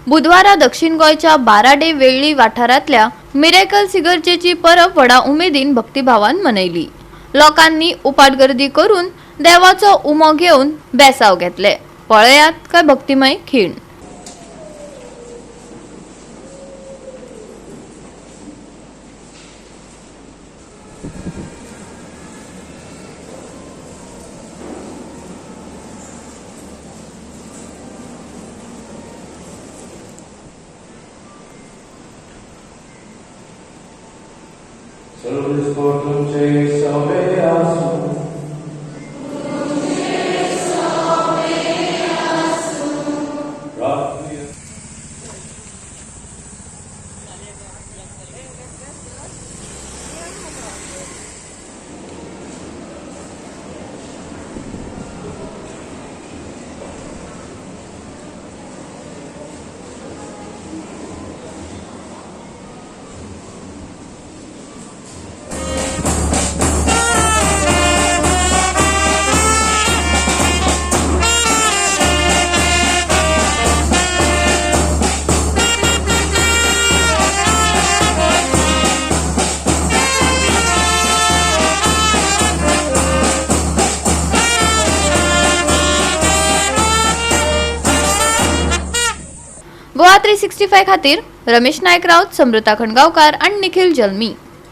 बुधवारा दक्षिण गोंयच्या बाराडे वेळ्ळी वाठारांतल्या मिरेकल्स इगर्जेची परब व्हडा उमेदीन भक्तिभावान मनयली. लोकांनी उपाट गर्दी करून देवाचो उमो घेवन बेसाव घेतले. पळयात काय भक्तिमय खीण. तुमचे सवे आसूं. प्रार्थना. गोवा 365 खातीर रमेश नायक राऊत, समृता खणगावकार आणि निखिल जल्मी.